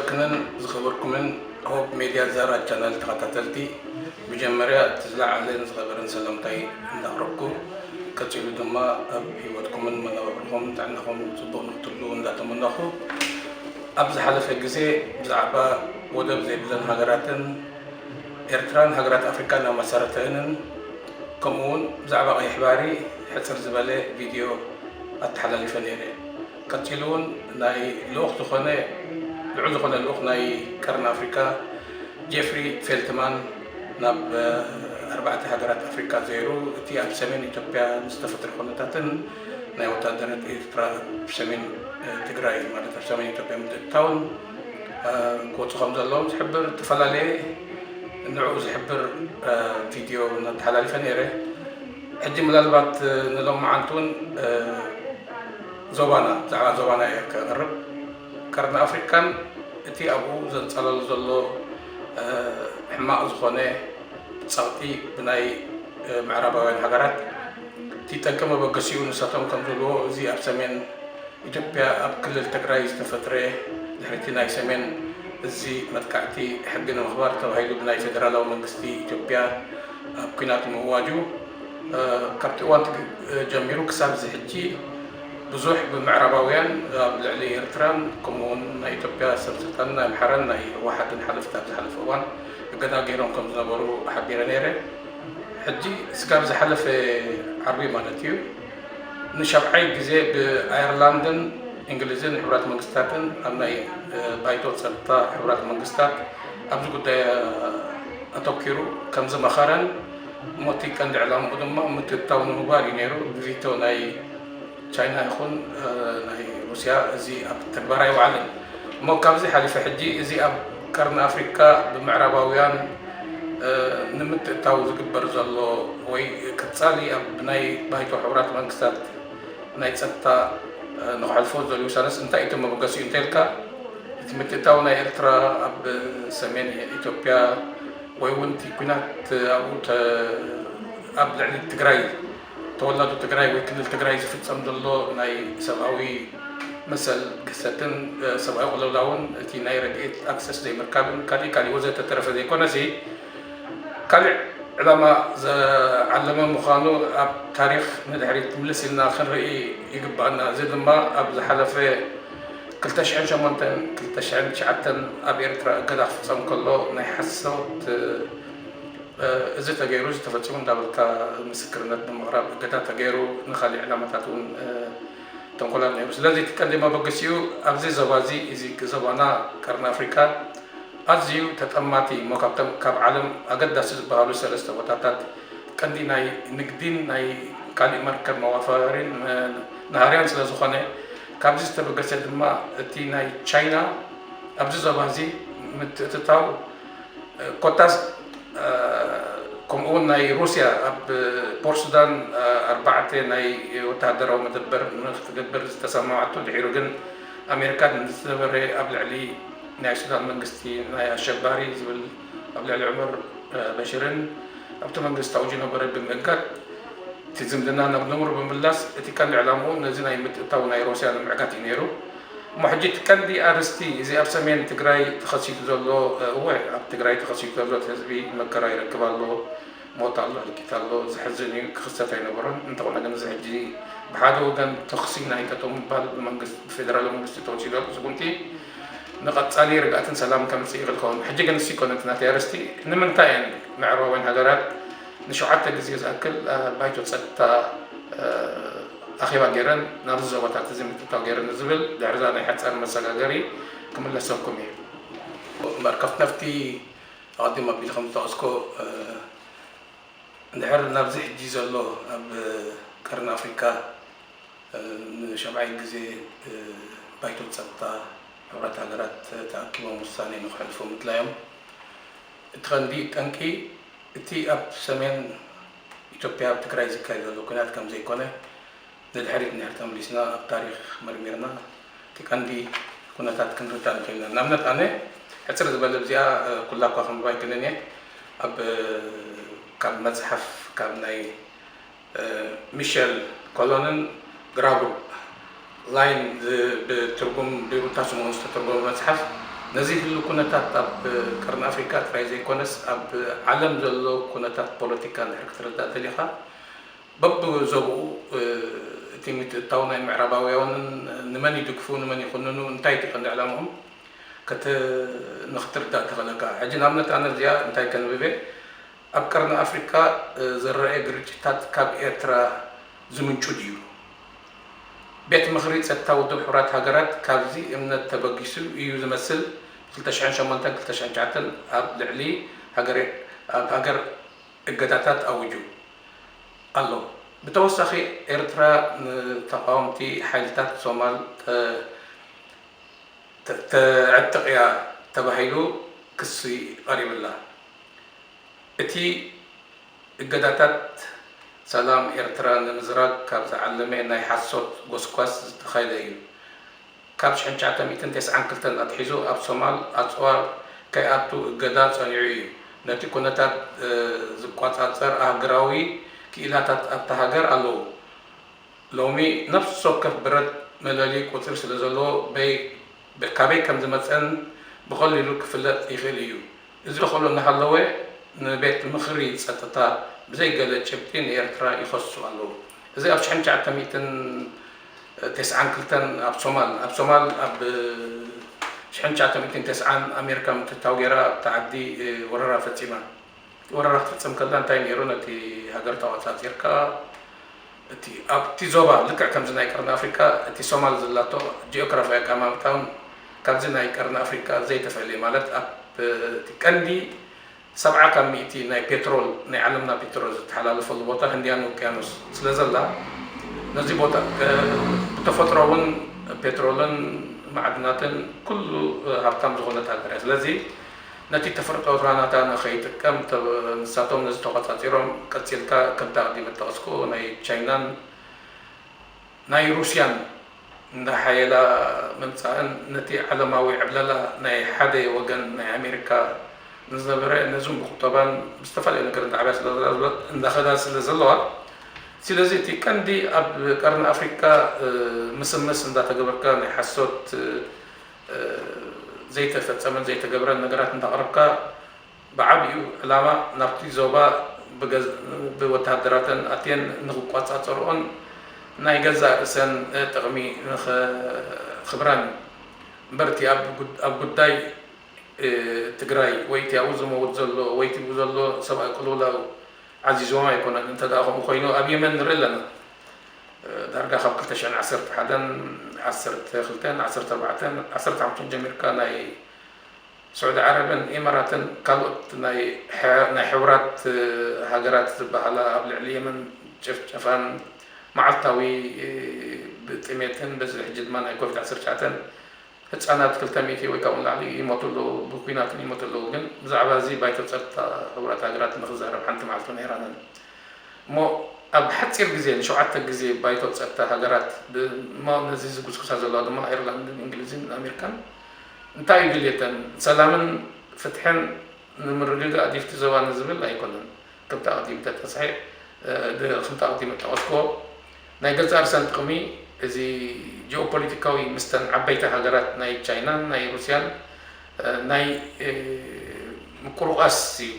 ክንን ዝኸበርኩምን ሆፕ ሜድያ ዛራ ቻናል ተኸታተልቲ፣ መጀመርያ እቲ ዝለዓለን ዝኸበረን ሰላምታይ እንዳቕረብኩ፣ ቀጺሉ ድማ ኣብ ህይወትኩምን መነባብርኹም ጥዕናኹም ጽቡቕ ንክትህልዉ እንዳተመነኹ፣ ኣብ ዝሓለፈ ግዜ ብዛዕባ ወደብ ዘይብለን ሃገራትን ኤርትራን ሃገራት ኣፍሪቃን ኣመሰረተእንን፣ ከምኡ እውን ብዛዕባ ቀይሕ ባሕሪ ሕጽር ዝበለ ቪድዮ ኣተሓላሊፈ ነይረ። ቀጺሉ እውን ናይ ልኡኽ ዝኾነ፣ ልዑል ዝኾነ ልኡኽ ናይ ቀርኒ ኣፍሪቃ ጄፍሪ ፌልትማን ናብ፣ እ፣ ኣርባዕተ ሃገራት ኣፍሪቃ ዘይሩ፣ እቲ ኣብ ሰሜን ኢትዮጵያ ዝተፈጥረ ኩነታትን ናይ ወታደራት ኤርትራ ኣብ ሰሜን፣ እ፣ ትግራይ፣ ማለት ኣብ ሰሜን ኢትዮጵያ ምትእትታውን፣ እ፣ ክወፁ ከም ዘለዎም ዝሕብር ዝተፈላለየ ንዕኡ ዝሕብር፣ እ፣ ቪድዮ እውን ኣተሓላሊፈ ነይረ። ሕጂ ምናልባት፣ እ፣ ንሎማዓንቲ እውን፣ እ፣ ዞባና፣ ብዛዕባ ዞባና እየ ከቕርብ። ቀርኒ ኣፍሪቃን እቲ ኣብኡ ዘንጸላሉ ዘሎ፣ እ፣ ሕማቕ ዝኾነ ጸቕጢ ብናይ፣ እ፣ ምዕራባውያን ሃገራት፣ እቲ ጠንቂ መበገሲኡ ንሳቶም ከም ዝብልዎ፣ እዚ ኣብ ሰሜን ኢትዮጵያ ኣብ ክልል ትግራይ ዝተፈጥረ፣ ድሕሪቲ ናይ ሰሜን እዚ መጥቃዕቲ ሕጊ ንምኽባር ተባሂሉ ብናይ ፌደራላዊ መንግስቲ ኢትዮጵያ ኣብ ኲናት ምእዋጁ፣ እ፣ ካብቲ እዋን ትግ-፣ እ፣ ጀሚሩ ክሳብ እዚ ሕጂ ብዙሕ ብምዕራባውያን ኣብ ልዕሊ ኤርትራን ከምኡውን ናይ ኢትዮጵያ ሰብ ስልጣን ናይ ኣምሓራን ናይ ህወሓትን ሓለፍቲ ኣብ ዝሓለፈ እዋን እገዳ ገይሮም ከም ዝነበሩ ሓቢረ ነይረ። ሕጂ ስጋብ ዝሓለፈ ዓርቢ ማለት እዩ፣ ንሻብዓይ ግዜ ብኣየርላንድን እንግሊዝን ሕቡራት መንግስታትን ኣብ ናይ፣ እ፣ ባይቶ ጸጥታ ሕቡራት መንግስታት ኣብዚ ጉዳይ ኣተኪሩ ከም ዝመኸረን፣ እሞ እቲ ቀንዲ ዕላምኡ ድማ ምትእትታው ንምግባር እዩ ነይሩ። ብቪቶ ናይ ቻይና ይኹን፣ እ፣ ናይ ሩስያ እዚ ኣብ ተግባር ኣይወዓለን። እሞ ካብዚ ሓሊፈ ሕጂ እዚ ኣብ ቀርኒ ኣፍሪካ ብምዕራባውያን፣ እ፣ ንምትእታው ዝግበር ዘሎ ወይ ቀጻሊ ኣብ ናይ ባይቶ ሕቡራት መንግስታት ናይ ጸጥታ፣ እ፣ ንኽሕልፎ ዝደልዩ ውሳነስ እንታይ እዩ እቲ መበገሲኡ እንተልካ፣ እቲ ምትእታው ናይ ኤርትራ ኣብ ሰሜን ኢትዮጵያ ወይ እውን እቲ ኲናት ኣብኡ ተ-፣ ኣብ ልዕሊ ትግራይ፣ ተወላዶ ትግራይ ወይ ክልል ትግራይ ዝፍጸም ዘሎ ናይ ሰብኣዊ መሰል ግህሰትን፣ እ፣ ሰብኣዊ ቅልውላውን እቲ ናይ ረድኤት ኣክሰስ ዘይምርካብን ካልእ ካልእ ወዘተ ተረፈ ዘይኮነሲ፣ ካልእ ዕላማ ዝዓለመ ምዃኑ ኣብ ታሪኽ ንድሕሪት ምልስ ኢልና ክንርኢ ይግባኣና። እዚ ድማ ኣብ ዝሓለፈ ክልተ ሽሕን ሸሞንተን ክልተ ሽሕን ትሽዓተን ኣብ ኤርትራ እገዳ ክፍጸም ከሎ ናይ ሓሶት፣ እ፣ እዚ ተገይሩ፣ እዚ ተፈጺሙ እንዳበልካ ምስክርነት ብምቕራብ እገዳ ተገይሩ፣ ንኻልእ ዕላማታት እውን፣ እ፣ ተንኮላት ነይሩ። ስለዚ እቲ ቀንዲ መበገሲኡ ኣብዚ ዞባ እዚ፣ እዚ ዞባና ቀርኒ ኣፍሪካ ኣዝዩ ተጠማቲ እሞ ካብቶም ካብ ዓለም ኣገዳሲ ዝበሃሉ ሰለስተ ቦታታት ቀንዲ ናይ ንግዲን ናይ ካሊእ መርከብ መዋፈሪን፣ እ፣ ናህርያን ስለ ዝኾነ፣ ካብዚ ዝተበገሰ ድማ እቲ ናይ ቻይና ኣብዚ ዞባ እዚ ምትእትታው፣ እ፣ ኮታስ፣ እ፣ ከምኡ እውን ናይ ሩስያ ኣብ ፖርት ሱዳን፣ እ፣ ኣርባዕተ ናይ ወተሃደራዊ መደበር ንክትገብር ዝተሰማማዓቶ፣ ድሒሩ ግን ኣሜሪካ ንዝነበረ ኣብ ልዕሊ ናይ ሱዳን መንግስቲ ናይ ኣሸባሪ ዝብል ኣብ ልዕሊ ዑመር፣ እ፣ በሽርን ኣብቲ መንግስቲ ኣውጁ ነበረ ብምእጋድ፣ እቲ ዝምድና ናብ ንቡር ብምምላስ፣ እቲ ቀንዲ ዕላምኡ ነዚ ናይ ምትእታው ናይ ሩስያ ንምዕጋት እዩ ነይሩ። እሞ ሕጂ እቲ ቀንዲ ኣርእስቲ፣ እዚ ኣብ ሰሜን ትግራይ ተኸሲቱ ዘሎ፣ እ፣ እወ፣ ኣብ ትግራይ ተኸሲቱ ዘሎ፣ እቲ ህዝቢ መከራ ይረክብ ኣሎ፣ ሞት ኣሎ፣ ህልቂት ኣሎ፣ ዘሕዝን እዩ፣ ክኽሰት ኣይነበሮን። እንተኾነ ግን እዚ ሕጂ ብሓደ ወገን ተኹሲ ናይ ጠጠው ምባል ብመንግስቲ፣ ብፌደራል መንግስቲ ተወሲዱ ኣሎ ስጉምቲ፣ ንቐጻሊ ርግኣትን ሰላም ከምጽእ ይኽእል ክኸውን። ሕጂ ግን እሱ ይኮነ እቲ ናተይ ኣርእስቲ፣ ንምንታይ እየን ምዕራባውያን ሃገራት ንሸውዓተ ግዜ ዝኣክል፣ እ፣ ባይቶ ጸጥታ፣ እ፣ ኣኼባ ገይረን ናብዚ ዞባታት እዚ ምትእትታው ገይረን ዝብል ድሕሪ እዛ ናይ ሓጻር መሰጋገሪ ክምለሰኩም እየ። መርከብቲ ነፍቲ ኣቐዲም ኣቢሉ ከም ዝጠቐስኮ፣ እ፣ እንድሕር ናብዚ ሕጂ ዘሎ ኣብ ቀርኒ ኣፍሪካ፣ እ፣ ንሻብዓይ ግዜ፣ እ፣ ባይቶ ጸጥታ ሕቡራት ሃገራት ተኣኪቦም ውሳኔ ንኽሕልፉ ምድላዮም፣ እቲ ቀንዲ ጠንቂ እቲ ኣብ ሰሜን ኢትዮጵያ ኣብ ትግራይ ዝካየድ ዘሎ ኲናት ከም ዘይኮነ ንድሕሪት እንድሕር ተመሊስና ኣብ ታሪኽ መርሚርና እቲ ቀንዲ ኩነታት ክንርዳእ ንኽእል ኢና። ንኣብነት ኣነ ሕጽር ዝበለ ብዚኣ፣ እ፣ ኩላ እኳ ከንብባ ኣይክእልን እየ። ኣብ፣ እ፣ ካብ መጽሓፍ ካብ ናይ፣ እ፣ ሚሸል ኮሎንን ግራጉብ ላይን ዝ-፣ ብትርጉም ብሩታ ስምኦን ዝተተርጎመ መጽሓፍ ነዚ ህሉ ኩነታት ኣብ ቀርኒ ኣፍሪካ ጥራይ ዘይኮነስ ኣብ ዓለም ዘሎ ኩነታት ፖለቲካ እንድሕር ክትርዳእ ደሊኻ፣ በብዞብኡ እቲ ምትእትታው ናይ ምዕራባውያንን ንመን ይድግፉ፣ ንመን ይኹንኑ፣ እንታይ እቲ ቀንዲ ዕላምኦም ከተ ንክትርዳእ ተኸለካ። ሕጂ ንኣብነት ኣነ እዚኣ እንታይ ከንብበ፣ ኣብ ቀርኒ ኣፍሪካ ዝረኣየ ግርጭታት ካብ ኤርትራ ዝምንጩ ድዩ? ቤት ምኽሪ ጸጥታ ውድብ ሕቡራት ሃገራት ካብዚ እምነት ተበጊሱ እዩ ዝመስል ክልተ ሽሕን ሸሞንተን ክልተ ሽሕን ትሽዓተን ኣብ ልዕሊ ሃገር ኣብ ሃገር እገዳታት ኣዊጁ ኣሎ። ብተወሳኺ ኤርትራ ንተቓወምቲ ሓይልታት ሶማል ተዕጥቕ እያ ተባሂሉ ክሲ ቀሪብላ። እቲ እገዳታት ሰላም ኤርትራ ንምዝራግ ካብ ዝዓለመ ናይ ሓሶት ጎስጓስ ዝተኻየደ እዩ። ካብ ሽሕን ትሽዓተ ሚእትን ተስዓን ክልተን ኣትሒዙ ኣብ ሶማል ኣጽዋር ከይኣቱ እገዳ ጸኒዑ እዩ። ነቲ ኩነታት ዝቋጻጸር ኣህግራዊ ክኢላታት ኣብታ ሃገር ኣለዉ። ሎሚ ነፍሲ ወከፍ ብረት መለሊ ቁጽሪ ስለ ዘለዎ በይ ካበይ ከም ዝመጸን ብቐሊሉ ክፍለጥ ይኽእል እዩ። እዚ ተኽእሎ እናሃለወ ንቤት ምኽሪ ጸጥታ ብዘይ ገለ ጭብጢ ንኤርትራ ይኸሱ ኣለዉ። እዚ ኣብ ሽሕን ትሽዓተ ሚእትን ተስዓን ክልተን ኣብ ሶማል ኣብ ሶማል ኣብ ሽሕን ትሽዓተ ሚእትን ተስዓን ኣሜሪካ ምትእትታው ገይራ ኣብታ ዓዲ ወረራ ፈጺማ። ወረራ ክትፍጽም ከላ እንታይ ነይሩ ነቲ ሃገር ተቖጻጺርካ እቲ ኣብቲ ዞባ ልክዕ ከምዚ ናይ ቀርኒ ኣፍሪካ እቲ ሶማል ዘላቶ ጂኦግራፊያዊ ኣቀማምጣ እውን ካብዚ ናይ ቀርኒ ኣፍሪካ ዘይተፈልየ ማለት ኣብ እቲ ቀንዲ ሰብዓ ካብ ሚእቲ ናይ ፔትሮል ናይ ዓለምና ፔትሮል ዝተሓላለፈሉ ቦታ ህንድያን ውቅያኖስ ስለ ዘላ ነዚ ቦታ ብተፈጥሮ እውን ፔትሮልን ማዕድናትን ኩሉ ሃብታም ዝኾነት ሃገር እያ። ስለዚ ነቲ ተፈጥሮና ንኸይጥቀም ንሳቶም ነዚ ተቆጻጺሮም ቀጺልካ ከምቲ ኣቕዲመ ዝጠቐስኩ ናይ ቻይናን ናይ ሩስያን እንዳሓየላ ምምጻእን ነቲ ዓለማዊ ዕብለላ ናይ ሓደ ወገን ናይ ኣሜሪካ ንዝነበረ ነዚ እውን ብቁጠባን ብዝተፈላለዩ ነገር እንዳዓብያ ስለ እንዳኸዳ ስለ ዘለዋ ስለዚ እቲ ቀንዲ ኣብ ቀርኒ ኣፍሪካ ምስምስ እንዳተገበርካ ናይ ሓሶት ዘይተፈጸመን ዘይተገብረን ነገራት እንዳቕረብካ ብዓቢኡ ዕላማ ናብቲ ዞባ ብወተሃደራተን ኣትየን ንክቋጻጸርኦን ናይ ገዛእ ርእሰን ጥቕሚ ንክኽብራን እምበር እቲ ኣብ ጉዳይ ትግራይ ወይ እቲ ኣብኡ ዝመውት ዘሎ ወይ እቲ ብኡ ዘሎ ሰብኣዊ ቅልውላው ዓዚዝዎም ኣይኮነን። እንተ ደኣ ከምኡ ኮይኑ ኣብ የመን ንርኢ ኣለና። ዳርጋ ካብ ክልተ ሽሕን ዓሰርተ ሓደን ዓሰርተ ክልተን ዓሰርተ ኣርባዕተን ዓሰርተ ሓሙሽተን ጀሚርካ ናይ ስዑዲ ዓረብን ኢማራትን ካልኦት ናይ ናይ ሕቡራት ሃገራት ዝበሃላ ኣብ ልዕሊ የመን ጭፍጨፋን መዓልታዊ ብጥሜትን በዚ ሕጂ ድማ ናይ ኮቪድ ዓሰርተ ትሽዓተ ህፃናት ክልተ ሚእቲ ወይ ካብኡ ንላዕሊ ይሞቱ ኣለዉ፣ ብኲናትን ይሞቱ ኣለዉ። ግን ብዛዕባ እዚ ባይቶ ፀጥታ ሕቡራት ሃገራት ንክዛረብ ሓንቲ መዓልቲ እውን ኣይረኣናን። እሞ ኣብ ሓፂር ግዜ ንሸውዓተ ግዜ ባይቶ ፀጥታ ሃገራት እሞ ነዚ ዝጉስጉሳ ዘለዋ ድማ ኣይርላንድን እንግሊዝን ኣሜሪካን እንታይ እዩ ድልየተን? ሰላምን ፍትሕን ንምርግጋእ ድፍቲ ዞባ ንዝብል ኣይኮነን። ከምቲ ኣቕዲም ተጠቕሰ ከምቲ ኣቕዲም ተጠቐስኮ ናይ ገዛእ ርእሰን ጥቕሚ እዚ ጂኦፖለቲካዊ ምስተን ዓበይቲ ሃገራት ናይ ቻይናን ናይ ሩስያን ናይ ምቁርቋስ እዩ።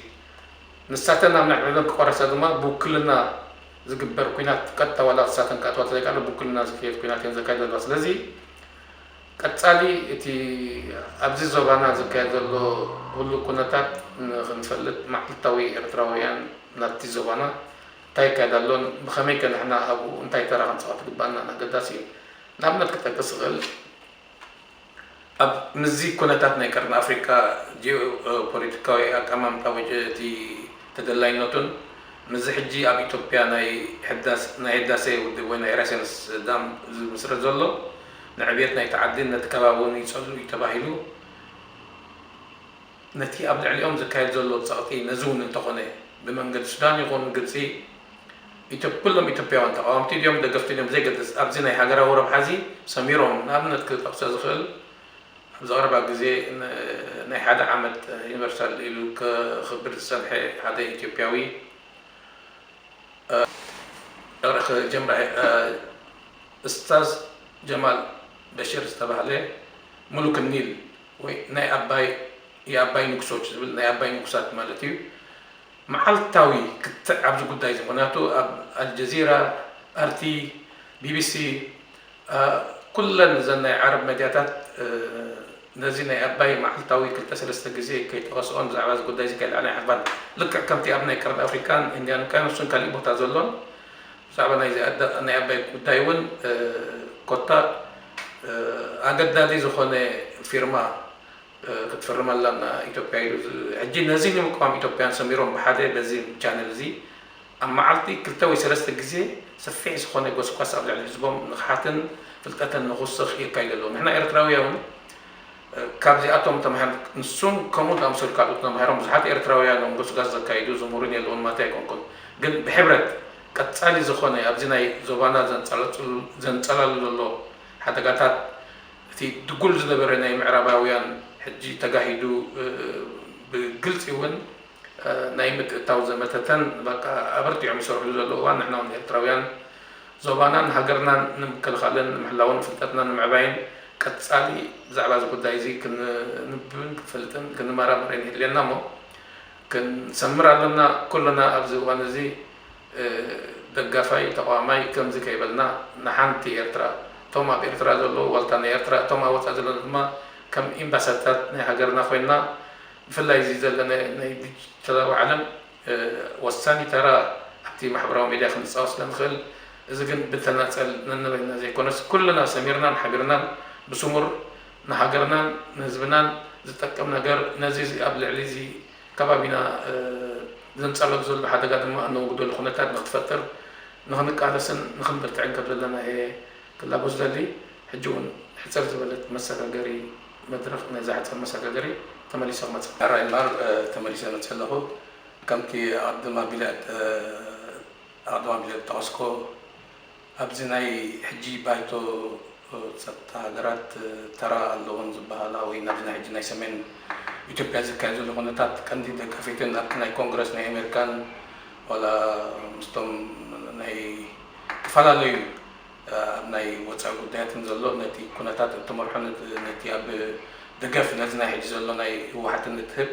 ንሳተን ኣብ ናይ ዕብን ክቆረሳ ድማ ብውክልና ዝግበር ኩናት ቀጥታ ዋላ ንሳተን ክኣትዋ ተዘይካለ ብውክልና ዝክየድ ኩናት እየን ዘካይዳ ዘለዋ። ስለዚ ቀጻሊ እቲ ኣብዚ ዞባና ዝካየድ ዘሎ ህሉ ኩነታት ንክንፈልጥ መዓልታዊ ኤርትራውያን ናብቲ ዞባና እንታይ ይካየድ ኣሎን ብኸመይ ከ ንሕና ኣብኡ እንታይ ተራ ክንፃወት ግባና ኣገዳሲ እዩ። ንኣብነት ክጠቅስ እኽእል ኣብ ምዚ ኩነታት ናይ ቀርኒ ኣፍሪካ ጂኦ ፖለቲካዊ ኣቀማምጣ ወይ እቲ ተደላይነቱን ምዚ ሕጂ ኣብ ኢትዮጵያ ናይ ህዳሴ ውድብ ወይ ናይ ሬሴንስ ዳም ዝምስረት ዘሎ ንዕብየት ናይቲ ዓድን ነቲ ከባቢ እውን ይፀሉ እዩ ተባሂሉ ነቲ ኣብ ልዕሊኦም ዝካየድ ዘሎ ፀቕጢ ነዚ እውን እንተኾነ ብመንገዲ ሱዳን ይኹን ግብፂ ኢትዮ ኩሎም ኢትዮጵያውያን ተቓወምቲ ድዮም ደገፍቲ ድዮም ብዘይገድስ ኣብዚ ናይ ሃገራዊ ረብሓ እዚ ሰሚሮም ንኣብነት ክጠቕሶ ዝኽእል ኣብዚ ቀረባ ግዜ ናይ ሓደ ዓመት ዩኒቨርሳል ኢሉ ከኽብር ዝፀንሐ ሓደ ኢትዮጵያዊ ጀምራ እስታዝ ጀማል በሽር ዝተባህለ ሙሉክ ኒል ወይ ናይ ኣባይ የአባይ ንጉሶች ዝብል ናይ ኣባይ ንጉሳት ማለት እዩ። መዓልታዊ ክትዕ ኣብዚ ጉዳይ እዚ፣ ምክንያቱ ኣብ ኣልጀዚራ፣ ኣርቲ፣ ቢቢሲ፣ ኩለን እዘን ናይ ዓረብ መድያታት ነዚ ናይ ኣባይ መዓልታዊ ክልተ ሰለስተ ግዜ ከይጠቐስኦን ብዛዕባ እዚ ጉዳይ እዚ ከየልዓላ ኣይሓልፋን። ልክዕ ከምቲ ኣብ ናይ ቀርኒ ኣፍሪካን ኢንድያን ኦሽያንን ካልእ ቦታ ዘሎን ብዛዕባ ናይ ኣባይ ጉዳይ እውን ኮታ ኣገዳዲ ዝኾነ ፊርማ ክትፍርም ኣለና ኢትዮጵያ ኢሉ። ሕጂ ነዚ ንምቅዋም ኢትዮጵያን ሰሚሮም ብሓደ በዚ ቻነል እዚ ኣብ መዓልቲ ክልተ ወይ ሰለስተ ግዜ ሰፊሕ ዝኾነ ጎስጓስ ኣብ ልዕሊ ህዝቦም ንቕሓትን ፍልጠትን ንኽውስኽ የካይዱ ኣለዉ። ንሕና ኤርትራውያን እውን ካብዚኣቶም ተማሂርና፣ ንሱን ከምኡ ዝኣመሰሉ ካልኦት ተማሂሮም ብዙሓት ኤርትራውያን እዮም ጎስጓስ ዘካይዱ፣ ዝምህሩን የለውን ማለት ኣይኮንኩን። ግን ብሕብረት ቀጻሊ ዝኾነ ኣብዚ ናይ ዞባና ዘንጸላልሉ ዘሎ ሓደጋታት፣ እቲ ድጉል ዝነበረ ናይ ምዕራባውያን ሕጂ ተጋሂዱ፣ ብግልጺ እውን ናይ ምትእታው ዘመተተን በቃ ኣበርቲዖም ይሰርሕሉ ዘለዉ እዋን፣ ንሕና እውን ኤርትራውያን ዞባናን ሃገርናን ንምክልኻልን ንምሕላውን ፍልጠትና ንምዕባይን ቀጻሊ ብዛዕባ እዚ ጉዳይ እዚ ክንንብብን ክንፈልጥን ክንመራመርን የድልየና እሞ ክንሰምር ኣለና። ኩልና ኣብዚ እዋን እዚ ደጋፋይ ተቃዋማይ ከምዚ ከይበልና ንሓንቲ ኤርትራ፣ እቶም ኣብ ኤርትራ ዘለዉ ዋልታ ናይ ኤርትራ፣ እቶም ኣብ ወጻኢ ዘለዉ ድማ ከም ኤምባሳድታት ናይ ሃገርና ኮይንና ብፍላይ እዚ ዘለና ናይ ዲጂታላዊ ዓለም ወሳኒ ተራ ኣብቲ ማሕበራዊ ሚድያ ክንጻወት ስለንኽእል፣ እዚ ግን ብተናጸል ነንበይና ዘይኮነስ ኩልና ሰሚርናን ሓቢርናን ብስሙር ንሃገርናን ንህዝብናን ዝጠቅም ነገር ነዚ ኣብ ልዕሊ እዚ ከባቢና ዘንጸለሉ ዘሎ ሓደጋ ድማ እነወግደሉ ኩነታት ንክትፈጥር ንክንቃለስን ንክንበርትዕን ከም ዘለና እየ ክላቦ ዝደሊ። ሕጂ እውን ሕጽር ዝበለት መሰጋገሪ መድረኽ፣ ነዛ ሕጽር መሰጋገሪ ተመሊሰ ክመጽእ። ሕራይ እምበር፣ ተመሊሰ መጽእ ኣለኹ። ከምቲ ኣቐድም ኣቢለ፣ ኣቐድም ኣቢለ ዝጠቐስኮ፣ ኣብዚ ናይ ሕጂ ባይቶ ጸጥታ ሃገራት ተራ ኣለዎን ዝበሃላ ወይ ናብዚ ናይ ሕጂ ናይ ሰሜን ኢትዮጵያ ዝካየድ ዘሎ ኩነታት ቀንዲ ደጋፊትን ኣብቲ ናይ ኮንግረስ ናይ ኣሜሪካን ዋላ ምስቶም ናይ ዝተፈላለዩ ኣብ ናይ ወጻኢ ጉዳያትን ዘሎ ነቲ ኩነታት እትመርሖ ነቲ ኣብ ደገፍ ነዚ ናይ ሕጂ ዘሎ ናይ ህወሓትን እትህብ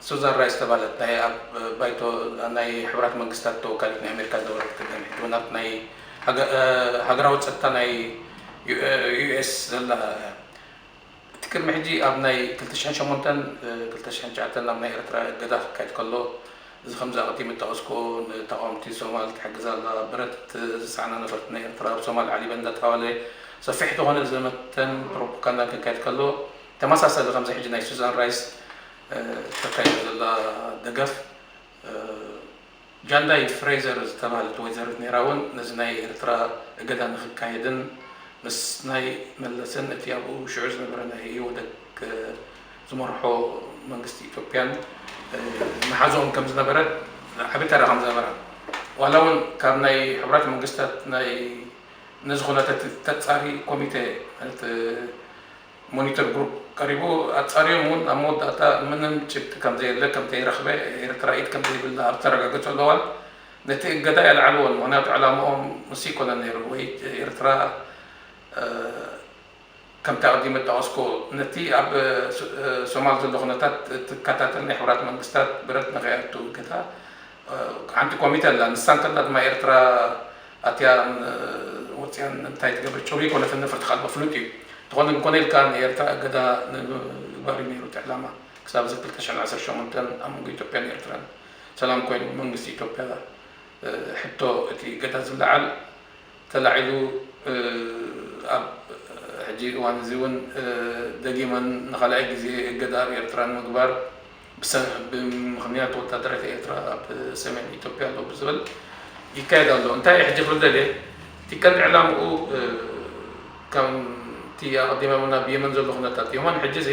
ሱዛን ራይስ ተባለት ናይ ኣብ ባይቶ ናይ ሕቡራት መንግስታት ተወካሊት ናይ ኣሜሪካ ዝነበረት ቅድም ሕጂ እውን ኣብቲ ናይ ሃገራዊ ጸጥታ ናይ ዩኤስ ዘላ እያ። እቲ ቅድሚ ሕጂ ኣብ ናይ ክልተ ሽሕን ሸሞንተን ክልተ ሽሕን ትሽዓተን ኣብ ናይ ኤርትራ እገዳ ክካየድ ከሎ እዚ ከምዚ ኣቐዲመ ዝጠቐስኩ ንተቓወምቲ ሶማል ትሕግዝ ኣላ፣ ብረት ዝጸዓና ነፈርቲ ናይ ኤርትራ ኣብ ሶማል ዓሊበን እንዳተባለ ሰፊሕ ዝኾነ ዘመተን ፕሮፓጋንዳን ክካየድ ከሎ ተመሳሳሊ ከምዚ ሕጂ ናይ ሱዛን ራይስ ተካይዶ ዘላ ደገፍ ጃንዳይ ፍሬዘር ዝተባህለት ወይዘሪት ነይራ እውን ነዚ ናይ ኤርትራ እገዳ ንክካየድን ምስ ናይ መለስን እቲ ኣብኡ ሽዑ ዝነበረ ናይ ኢህወደግ ዝመርሖ መንግስቲ ኢትዮጵያን መሓዞም ከም ዝነበረ ዓቢ ተራ ከም ዝነበራ ዋላ እውን ካብ ናይ ሕቡራት መንግስታት ናይ ነዚ ኩነታት ተጻሪ ኮሚቴ ማለት ሞኒተር ግሩፕ ቀሪቡ ኣጻርዮም እውን ኣብ መወዳእታ ምንም ጭብጢ ከም ዘየለ ከም ተይረኽበ ኤርትራ ኢድ ከም ዘይብላ ኣብ ተረጋገጸሉ እዋን ነቲ እገዳ የልዓልዎን ምክንያቱ ዕላምኦም ምስ ይኮነን ነይሩ ወይ ኤርትራ ከምቲ ኣቐዲመ ዝጠቐስኩ ነቲ ኣብ ሶማል ዘሎ ኩነታት ትከታተል ናይ ሕቡራት መንግስታት ብረት ንኸይኣቱ እገዳ ሓንቲ ኮሚተ ኣላ። ንሳ እንከላ ድማ ኤርትራ ኣትያ ወፅያን እንታይ ትገብር ጭሩ ይኮነትን ነፈርቲ ካልባ ፍሉጥ እዩ። እንተኾነ እንኮነ ኢልካ ንኤርትራ እገዳ ንምግባር እዩ ነይሩ እቲ ዕላማ። ክሳብ እዚ ክልተ ሽሕን ዓሰርተ ሸሞንተን ኣብ መንጎ ኢትዮጵያን ኤርትራን ሰላም ኮይኑ መንግስቲ ኢትዮጵያ ሕቶ እቲ እገዳ ዝለዓል ተላዒሉ ኣብ ሕጂ እዋን እዚ እውን ደጊመን ንኻልኣይ ግዜ እገዳ ኣብ ኤርትራ ንምግባር ብምኽንያት ወታደራት ኤርትራ ኣብ ሰሜን ኢትዮጵያ ኣሎ ብዝብል ይካየድ ኣሎ። እንታይ ሕጂ ክብል ደልየ እቲ ቀንዲ ዕላምኡ ከምቲ ኣቐዲመ እውን ኣብ የመን ዘሎ ኩነታት የመን ሕጂ እዚ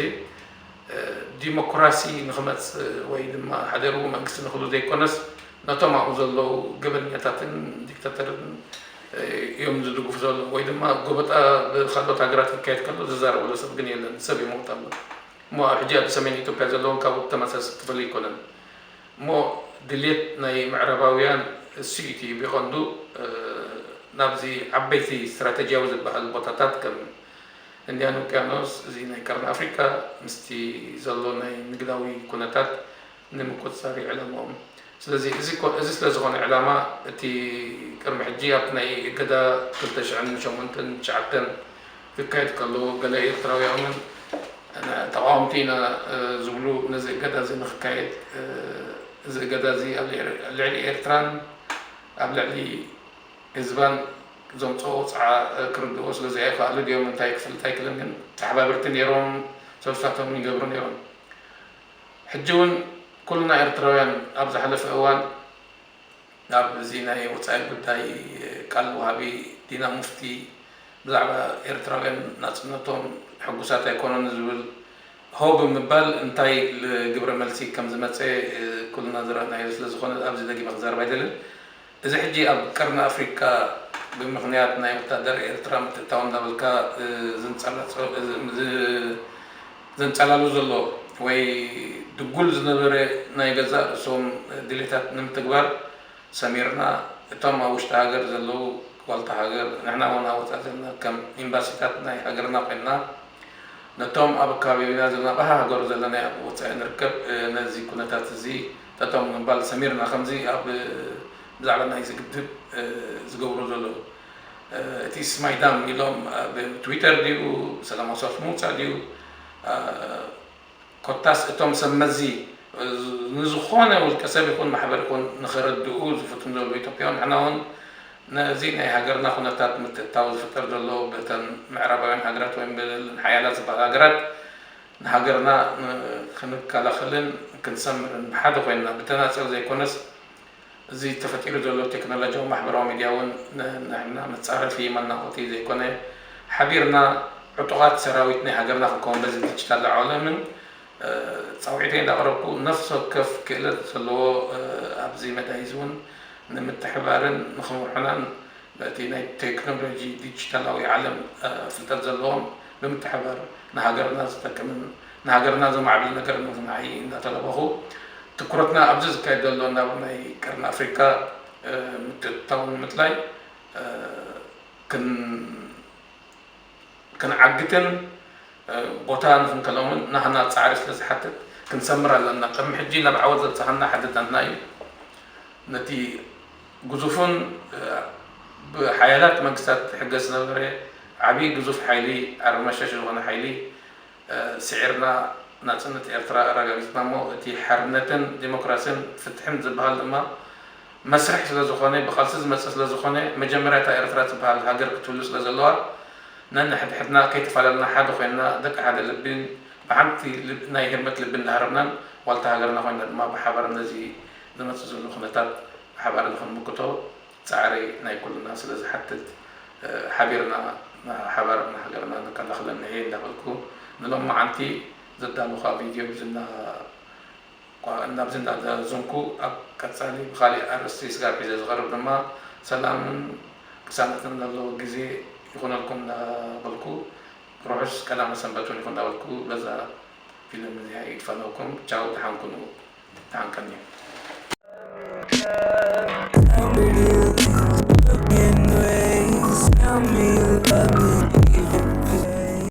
ዲሞክራሲ ንክመፅእ ወይ ድማ ሓደ ርቡእ መንግስቲ ንክህሉ ዘይኮነስ ነቶም ኣብኡ ዘለዉ ገበነኛታትን ዲክታተርን እዮም ዝድግፉ ዘለዉ ወይ ድማ ጎበጣ ብካልኦት ሃገራት ክካየድ ከሎ ዝዛረበሉ ሰብ ግን የለን። ሰብ ይመውት ኣሎ እሞ ኣብ ሕጂ ኣብ ሰሜን ኢትዮጵያ ዘለውን ካብኡ ተመሳሰል ክፍል ኣይኮነን እሞ ድልየት ናይ ምዕራባውያን እሱ እቲ ብቐንዱ ናብዚ ዓበይቲ ስትራተጂያዊ ዝበሃል ቦታታት ከም ህንድያን ውቅያኖስ፣ እዚ ናይ ቀርኒ ኣፍሪካ ምስቲ ዘሎ ናይ ንግዳዊ ኩነታት ንምቁፅፃር እዩ ዕላማኦም። ስለዚ እዚ ኮ-፣ እዚ ስለ ዝኾነ ዕላማ እቲ ቅድሚ ሕጂ ኣብቲ ናይ እገዳ ክልተ ሽሕን ሸሞንተን ትሽዓተን ክካየድ ከሎ ገለ ኤርትራውያን እውን ተቃወምቲ ኢና፣ እ፣ ዝብሉ ነዚ እገዳ እዚ ንክካየድ፣ እ፣ እዚ እገዳ እዚ ኣብ ልዕሊ፣ ልዕሊ ኤርትራን ኣብ ልዕሊ ህዝባን ዘምፅኦ ውፅዓ፣ እ፣ ክርድእዎ ስለ ዘይከኣሉ ድዮም እንታይ ክፍልጥ ኣይክልን፣ ግን ተሓባበርቲ ነይሮም፣ ሰልፍታቶም ይገብሩ ነይሮም። ሕጂ እውን ኩልና ኤርትራውያን ኣብ ዝሓለፈ እዋን ኣብ እዚ ናይ ወፃኢ ጉዳይ ቃል ወሃቢ ዲና ሙፍቲ ብዛዕባ ኤርትራውያን ናጽነቶም ሕጉሳት ኣይኮኑን ዝብል ሆ ብምባል እንታይ ል-፣ ግብረ መልሲ ከም ዝመጸ፣ እ፣ ኩልና ዝረኣናዮ ስለ ዝኾነ ኣብዚ ደጊመ ክዛረብ ኣይደልን። እዚ ሕጂ ኣብ ቀርኒ ኣፍሪካ ብምኽንያት ናይ ወታደር ኤርትራ ምትእታው እንዳበልካ፣ እ፣ ዝንጸላጸ-፣ እ፣ ዝ-፣ ዘንጸላሉ ዘሎ ወይ ድጉል ዝነበረ ናይ ገዛእ ርእሶም ድሌታት ንምትግባር ሰሚርና፣ እቶም ኣብ ውሽጢ ሃገር ዘለዉ ዋልታ ሃገር፣ ንሕና እውን ኣብ ወጻኢ ዘለና ከም ኤምባሲታት ናይ ሃገርና ኮይንና፣ ነቶም ኣብ ኣከባቢና ዘለና ብሃሃገሩ ዘለና ኣብ ወጻኢ ንርከብ፣ እ፣ ነዚ ኩነታት እዚ ጠጠው ንምባል ሰሚርና። ከምዚ ኣብ፣ እ፣ ብዛዕባ ናይዚ ግድብ፣ እ፣ ዝገብሩ ዘለዉ፣ እ፣ እቲ ስማይ ዳም ኢሎም ኣብ ትዊተር ድዩ፣ ብሰላማዊ ሰልፊ ምውጻእ ድዩ፣ እ፣ ኮታስ እቶም ሰብ መዚ፣ እ፣ ንዝኾነ ውልቀ ሰብ ይኹን ማሕበር ይኹን ንኸረድኡ ዝፍትኑ ዘለዉ ኢትዮጵያውያን፣ ንሕና እውን ነዚ ናይ ሃገርና ኩነታት ምትእታው ዝፍጠር ዘሎ በተን ምዕራባውያን ሃገራት ወይም ብለን ሓያላት ዝበሃላ ሃገራት ንሃገርና ን-፣ ክንከላኸልን ክንሰምርን ብሓደ ኮይንና ብተናጸል ዘይኮነስ፣ እዚ ተፈጢሩ ዘሎ ቴክኖሎጂያዊ ማሕበራዊ ሚድያ እውን ን-፣ ንሕና መጻረፊ መናቆቲ ዘይኮነ፣ ሓቢርና ዕጡቓት ሰራዊት ናይ ሃገርና ክንከውን በዚ ዲጂታል ዓለምን፣ እ፣ ጻውዒተይ እንዳቕረብኩ፣ ነፍሲ ወከፍ ክእለት ዘለዎ፣ እ፣ ኣብዚ መዳይ እዚ እውን ንምትሕባርን ንኽምርሑናን በቲ ናይ ቴክኖሎጂ ዲጂታላዊ ዓለም፣ እ፣ ፍልጠት ዘለዎም ብምትሕባር ንሃገርና ዝጠቅምን ንሃገርና ዘማዕብል ነገር ንምኽናይ እንዳተለበኹ፣ ትኩረትና ኣብዚ ዝካየድ ዘሎ ናብ ናይ ቀርኒ ኣፍሪካ፣ እ፣ ምትእትታው ንምጥላይ፣ እ፣ ክን-፣ ክንዓግትን፣ እ፣ ቦታ ንኽንከሎምን ናህና ጻዕሪ ስለ ዝሓትት ክንሰምር ኣለና። ቅድሚ ሕጂ ናብ ዓወት ዘብጽሓና ሓደ ናትና እዩ። ነቲ ግዙፍን፣ እ፣ ብሓያላት መንግስታት ዝሕገዝ ዝነበረ ዓቢ ግዙፍ ሓይሊ፣ ኣርበኛ ሸሽ ዝኾነ ሓይሊ፣ እ፣ ስዒርና ናጽነት ኤርትራ ኣረጋጊጽና እሞ፣ እቲ ሓርነትን ዲሞክራስን ፍትሕን ዝበሃል ድማ መስርሕ ስለ ዝኾነ፣ ብቃልሲ ዝመጽእ ስለ ዝኾነ፣ መጀመርያ እታ ኤርትራ ትበሃል ሃገር ክትህሉ ስለ ዘለዋ፣ ነንሕድሕድና ከይተፈላለና ሓደ ኮይንና፣ ደቂ ሓደ ልቢን ብሓንቲ ልብ-፣ ናይ ህርመት ልቢ እንዳሃረምናን ዋልታ ሃገርና ኮይንና ድማ ብሓባር ነዚ ዝመጽእ ዘሎ ኩነታት ብሓባር ንኽንምክቶ ጻዕሪ ናይ ኩልና ስለ ዝሓትት፣ እ፣ ሓቢርና ንሓባር ንሃገርና ንከላኸለን ንሄ እንዳበልኩ፣ ንሎማዓንቲ ዘዳለኹዋ ቪድዮ ብዝና-፣ ቋ-፣ ናብዚ እንዳዘንኩ፣ ኣብ ቀጻሊ ብኻሊእ ኣርእስቲ ስጋብ ሒዘ ዝቐርብ ድማ ሰላምን ቅሳነትን ዘለዎ ግዜ ይኹነልኩም እንዳበልኩ፣ ርሑስ ቀዳመ ሰንበት እውን ይኹን እንዳበልኩ፣ በዛ ፊልም እዚኣ ይድፈነኩም። ቻው፣ ደሓን ኩኑ። ደሓን ቀንዩ። Tell me you love me.